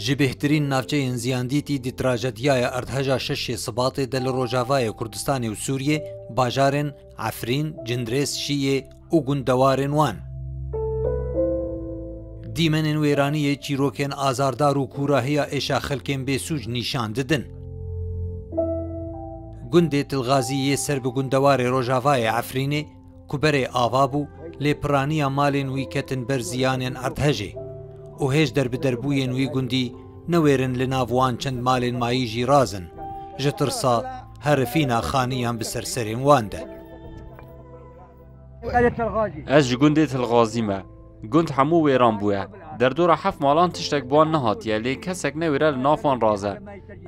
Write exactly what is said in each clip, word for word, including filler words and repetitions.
Ji bêhtirîn navçeyên ziyandîtî di trajediyaya erdheja şeşê Sibatê de li Rojavayê Kurdistanê û Sûriyê, bajarên Efrîn, Cindirês, Şiyê û gundewarên wan. Dîmenên wêraniyê çîrokên azardar û kûrahiya êşa xelkên bêsûc nîşan didin. Gundê Tilxazî yê ser bi gundewarê Rojavayê Efrînê ku berê ava bû, lê piraniya malên wî ketin ber ziyanên erdhejê û hêj derbiderbûyên wî gundî newêrin li nav wan çend malên mayî jî razin, ji tirsa herifîna xaniyan bi ser serên wan de. Ez ji gundê Tilxazî me. Gund hemû wêran bûye. Derdora heft malan tiştek bi wan nehatiye, lê kesek newêre li nav wan raze.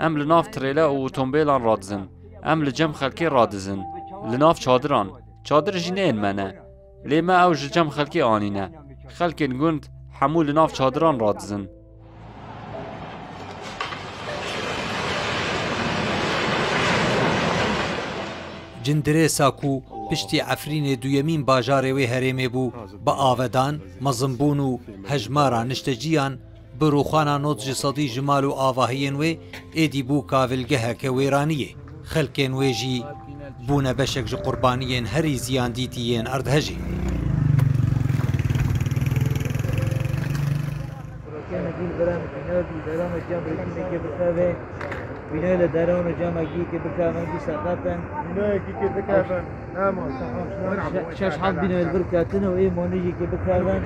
Em li nav trêle û otombêlan radizin. Em li cem xelkê radizin. Li nav çadiran. Çadir jî neyên me ne. Lê me ew ji cem xelkê anîne. Xelkên gund hemû li nav çadiran radizin. Cindirêsa ku piştî Efrînê duyemîn bajarê wê herêmê bû, bi avedan, mezinbûn û hejmara nişteciyan bi rûxana nod ji sedî ji mal û avahiyên wê êdî bû kavilgeheke wêraniyê. Xelkên wê jî bûne beşek ji qurbaniyên herî ziyandîtî yên erdhejê. Bînoyê li deran û cem rêkînekê bixeve. Bînoyê li deran û cem ekîkê bikevin, bî seqet in. Bînoyekî kê bikevin, nema. Şe-, şeş hat bînoyê li vir ketine û ê monî jî kê bikevin.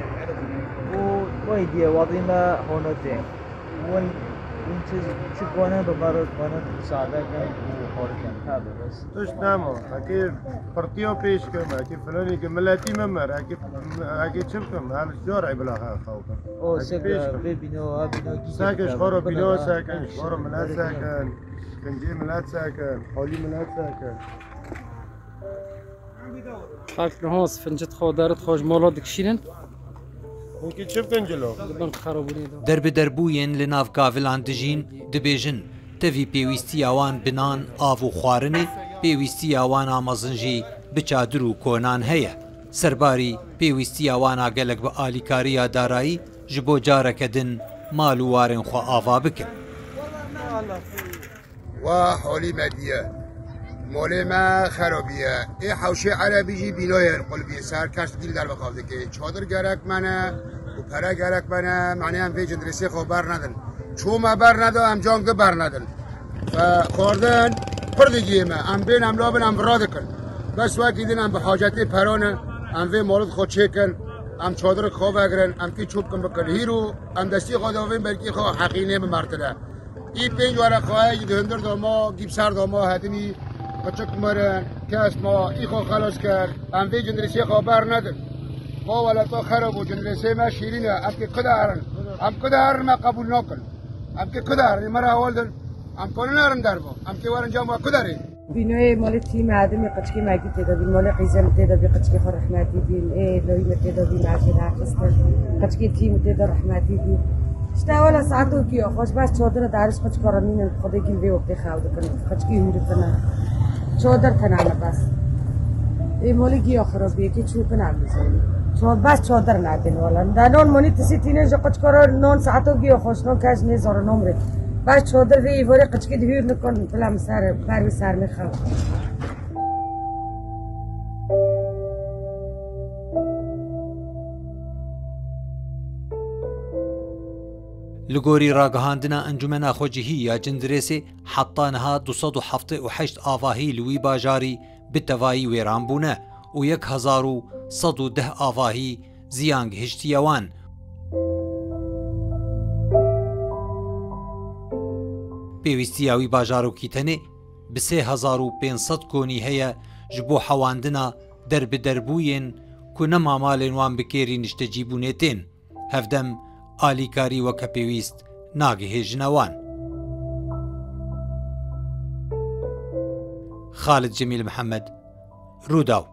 Û wayî diye wadî me honotê. Win, win çi, çi kone bi me re kone sade kin û xor kin. Tabi bes. Tişt nema. Hekî pirtiyo pêş kim, hekî filanî ki miletî min mir, hekî, hekî çi bikim, her carê bila xew xew kim. O, hekî sek, pêş kim. Vê bîno, a bîno kî sek, ji xwe re bîno sekin, ji xwe re milet sekin, kincê milet sekin, holî milet sekin. Xelk niha fincit xwe, derit xwe ji mala dikişînin. Hûn kî çi bikin cilo? Di bin xerabûnê de. Derbiderbûyên li nav kavilan dijîn, dibêjin, tevî pêwîstiya wan bi nan, av û xwarinê, pêwîstiya wan a mezin jî bi çadir û konan heye. Serbarî pêwîstiya wan a gelek bi alîkariya darayî ji bo careke din mal û warên xwe ava bikin. Wa holî me diye. Molê me xerobiye. Ê hewşê erebî jî bînoyên qulbî ser kes dîl derbixev dike. Çadir gerek me ne û pere gerek me ne. Menê em vê cindirêsê xwe bernedin. Çû me berneda, em can gi bernedin. Ve xwardin pir digiyê me. Em bên em labin em vira dikin. Bes wekî din em bi hacetê perane. Em vê molid xwe çêkin. Em çadir xwe vegirin. Em kî çû bikin bikin. Hîro em destî xwe davên belkî xwe heqînê bi mertine. Î pênc were xwayê jî di hundir de ma, gî bi ser de ma hedimî, qiçik mirin, kes ma, î xwe xelas kir. Em vê cindirêsê xwe bernedin. Ma welata xerab û cindirêsê me şîrîn e. Em kê ku de herin? Em ku de herin me qebûl nakin. Em kê ku de herin? Me re heval din. Em kanin herin derva. Em kê werin cem we ku derê? Bînoyê malê tî me, edimê qiçkê me kî tê de bî, malê qîzê min tê de bî, qiçkê xwe rehmetî bîn, ê lawî min tê de bî, me jê daxistin. Qiçkê tî min tê de rehmetî bî. İşte wala saet û giya xweş, bes çadir e, dariş qiçka re nînin, xwedê gîl vê wextê xew dikin, qiçkî hûr tine. Çadir tine ne bes. Ê malê giya xirabiyê kê çû tine em bizanî. Ça-, bes çadir nedin wala. De non monî tisî tînin ji qiçka re non saet û giya xweş, non kes nêzore nomrê. Bes çadir vê îvarê qiçkî di hûr nikin, bila min ser, ber wî ser min xew. Li gorî ragihandina Encûmena Xwecihî ya Cindirêsê, heta niha du sed û heftê û heşt avahî li wî bajarî bi tevayî wêran bûne û yek hezar û sed û deh avahî ziyan gihiştiye wan. Pêwîstiya wî bajarokî tenê bi sê hezar û pênc sed konî heye ji bo hewandina derbiderbûyên ku nema malên wan bi kêrî niştecîbûnê tên. Hevdem alîkarî weke pêwîst nagihêjine wan. Xalid Cemîl Mihemed, Rûdaw.